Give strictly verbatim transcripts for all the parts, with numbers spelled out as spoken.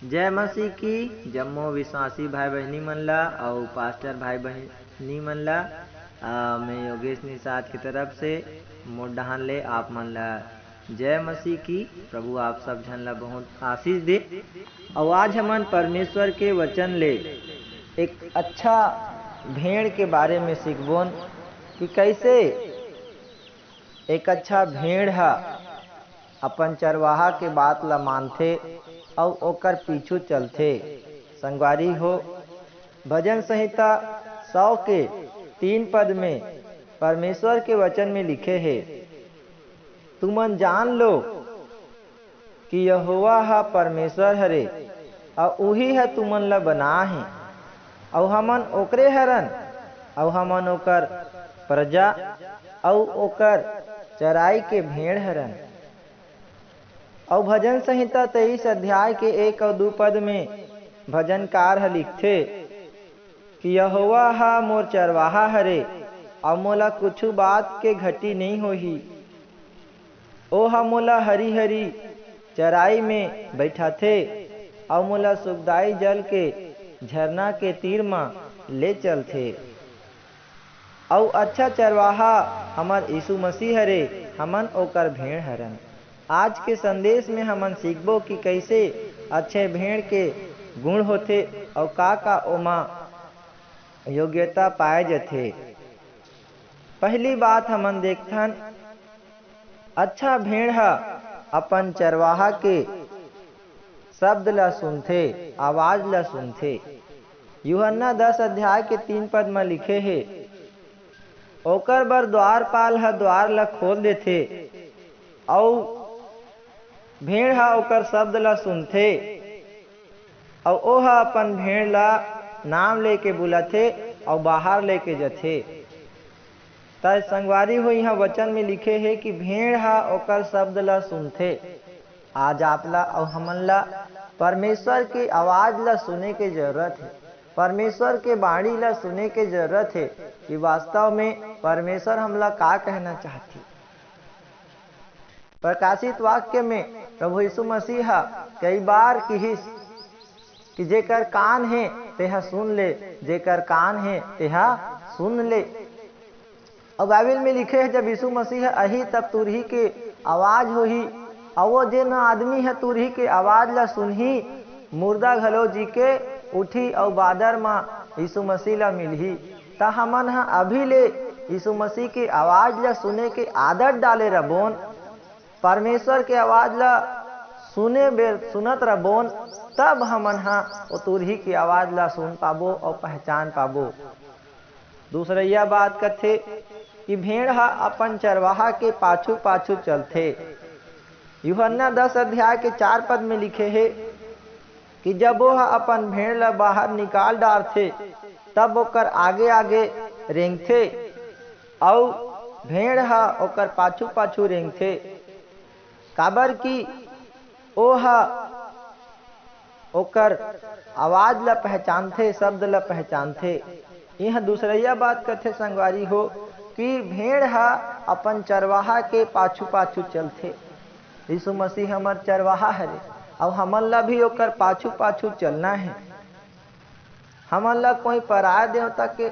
जय मसीह की जम्मो विश्वासी भाई बहिनी मन ला अउ पास्टर भाई बहिनी मन ला, अ, मैं योगेश निषाद की तरफ से मोर डहान ले आप मन ला जय मसीह की। प्रभु आप सब झन ला बहुत आशीष दे। अउ आज हमन परमेश्वर के वचन ले एक अच्छा भेड़ के बारे में सीखबोन कि कैसे एक अच्छा भेड़ ह अपन चरवाहा के बात ला मानथे अउ ओकर पीछू चलथे। संगवारी हो, भजन संहिता सौ के तीन पद में परमेश्वर के वचन में लिखे हे, "तुमन जान लो कि यहोवा ह परमेश्वर हरे, अउ उही ह तुमन ला बनाए हे, अउ हमन ओकरे हरन, अउ हमन ओकर प्रजा, अउ ओकर चराई के भेड़ हरन।" अउ भजन संहिता तेईस अध्याय के एक अउ दू पद में भजनकार ह लिखथे कि यहोवा ह मोर चरवाहा हरे, अउ मोला कुछु बात के घटी नइ होही। ओह मोला हरी-हरी चराई में बइठाथे, अउ मोला सुखदाई जल के झरना के तीर म ले चलथे। अउ अच्छा चरवाहा हमर यीशु मसीह हरे, हमन ओकर भेड़ हरन। आज के संदेश में हमन सीखबो कि कैसे अच्छे भेड़ के गुण होथे अउ का-का ओमा योग्यता पाए जथे। पहली बात हमन देखथन, अच्छा भेड़ ह अपन चरवाहा के शब्द ला सुनथे, आवाज ला सुनथे। यूहन्ना दस अध्याय के तीन पद म लिखे हे, "ओकर बर द्वारपाल ह द्वार ला खोल देथे, अउ भेड़ ह ओकर शब्द ला सुनथे, अउ ओह अपन भेड़ ला नाम लेके बुलाथे, अउ बाहर लेके जथे।" त संगवारी हो, इहाँ वचन में लिखे हे कि भेड़ ह ओकर शब्द ला सुनथे। आज आप ला अउ हमन ला परमेश्वर के आवाज ला सुने के जरूरत हे, परमेश्वर के बाणी ला सुने के जरूरत हे कि वास्तव में परमेश्वर हमला का कहना चाहथे। प्रकाशित वाक्य में प्रभु यीशु मसीह ह कई बार किहिस कि "जेकर कान हे, तेहा सुन ले, जेकर कान हे, तेहा सुन ले।" अउ बाइबिल में लिखे हे, "जब यीशु मसीह आही, तब तुरही के आवाज होही, अउ वो जेन आदमी ह तुरही के आवाज ला सुनही, मुर्दा घलो जी के उठही अउ बादर म यीशु मसीह ला मिलही।" त हमन ह अभी ले यीशु मसीह के आवाज ला सुने के आदत डाले रबोन, परमेश्वर के आवाज ला सुने बेर सुनत रबोन, तब हमन ह ओ तुरही के आवाज ला सुन पाबो अउ पहचान पाबो। दूसरइया बात कथे कि भेड़ ह अपन चरवाहा के पाछू-पाछू चलथे। यूहन्ना दस अध्याय के चार पद में लिखे हे कि जब ओह अपन भेड़ ला बाहर निकाल डारथे, तब ओकर आगे-आगे रेंगथे, अउ भेड़ ह ओकर पाछू-पाछू रेंगथे, काबर कि ओह ओकर आवाज ला पहचानथे, शब्द ला पहचानथे। इहाँ दूसरइया बात कथे संगवारी हो कि भेड़ ह अपन चरवाहा के पाछू-पाछू चलथे। यीशु मसीह हमर चरवाहा हरे, अउ हमन ला भी ओकर पाछू-पाछू चलना हे। हमन ला कोई पराय देवता के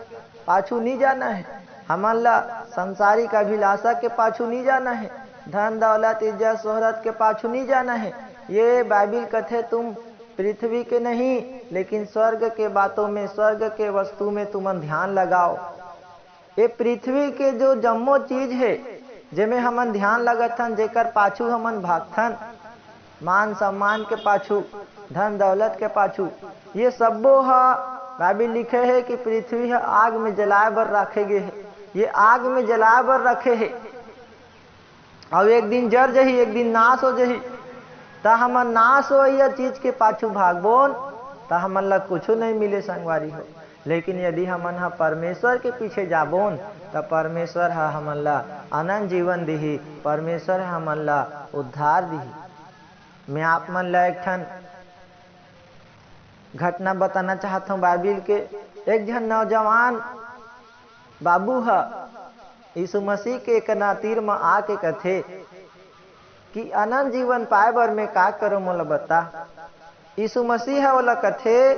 पाछू नी जाना हे, हमन ला संसारिक अभिलाषा के पाछू नी जाना हे, धन दौलत, इज्जत शोहरत के पाछू नी जाना हे। ये बाइबिल कथे, "तुम पृथ्वी के नहीं, लेकिन स्वर्ग के बातों में, स्वर्ग के वस्तु में तुमन ध्यान लगाओ।" ये पृथ्वी के जो जम्मो चीज हे, जेमे हमन ध्यान लगाथन, जेकर पाछू हमन भागथन, मान सम्मान के पाछू, धन दौलत के पाछू, ये सब्बो ह बाइबिल लिखे हे कि पृथ्वी ह आग में जलाए बर राखे गे हे। ये आग में जलाए बर रखे हे, अउ एक दिन जर जही, एक दिन नाश हो जही। त हमन नाश होइया चीज के पाछू भागबोन, त हमन ला कुछु नहीं मिले संगवारी हो। लेकिन यदि हमन ह परमेश्वर के पीछे जाबोन, त परमेश्वर ह हमन ला अनंत जीवन दिही, परमेश्वर ह हमन ला उद्धार दिही। मैं आप मन ला एक ठन घटना बताना चाहत हूँ बाइबिल के। एक झन नौजवान बाबू ह यीशु मसीह के एकना तीर म आके कथे कि "अनंत जीवन पाए बर मैं का करूँ, मोला बता।" यीशु मसीह ह ओला कथे,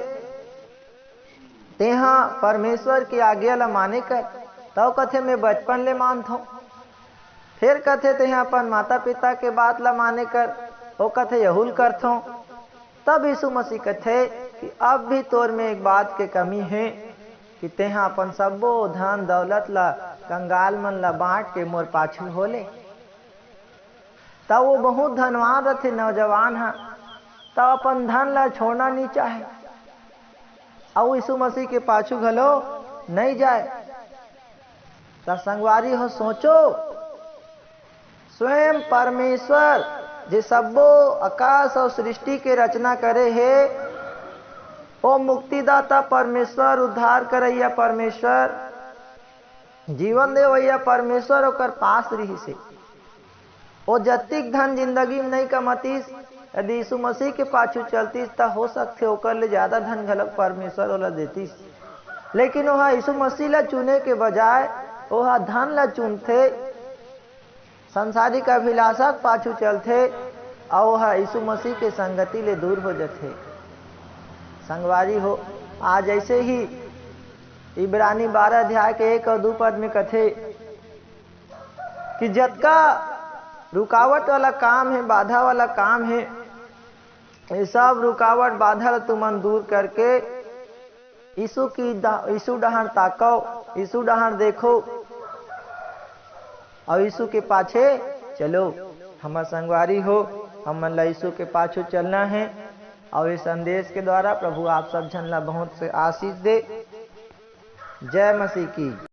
"तेंहा परमेश्वर के आज्ञा ला माने कर।" तव कथे, "मैं बचपन ले मानथों।" फेर कथे, "तेंहा अपन माता-पिता के बात ला माने कर।" ओ कथे, "यहू ल करथों।" तब यीशु मसीह कथे कि अब भी तोर में एक बात के कमी हे कि तेंहा अपन सब्बो धन दौलत ला कंगाल मन ला बांट के मोर पाछू हो ले। त वो बहुत धनवान रथे नौजवान ह, त अपन धन ला छोड़ना नी चाहे, अउ यीशु मसीह के पाछू घलो नइ जाए। त संगवारी हो, सोचो, स्वयं परमेश्वर, जे सब्बो आकाश अउ सृष्टि के रचना करे हे, ओ मुक्तिदाता परमेश्वर, उद्धार करइया परमेश्वर, जीवन देवइया परमेश्वर ओकर पास रिहिस हे। ओ जतिक धन जिंदगी में नइ कमातिस, यदि यीशु मसीह के पाछू चलतिस, त हो सकथे ओकर ले ज्यादा धन घलक परमेश्वर ओला देतिस। लेकिन ओहा यीशु मसीह ला चुने के बजाय ओहा धन ला चुनथे, संसारिक अभिलाषा के पाछू चलथे, अउ ओहा यीशु मसीह के संगति ले दूर हो जथे। संगवारी हो, आज ऐसे ही इब्रानी बारह अध्याय के एक अउ दू पद में कथे कि जतका रुकावट वाला काम हे, बाधा वाला काम हे, ये सब रुकावट बाधा ला तुमन दूर करके यीशु की दा-, यीशु डहार ताकव, यीशु डहार देखो, अउ यीशु के पाछे चलो। हमर संगवारी हो, हमन ला यीशु के पाछू चलना हे, अउ ये संदेश के द्वारा प्रभु आप सब झन ला बहुत से आशीष दे। जय मसीह की।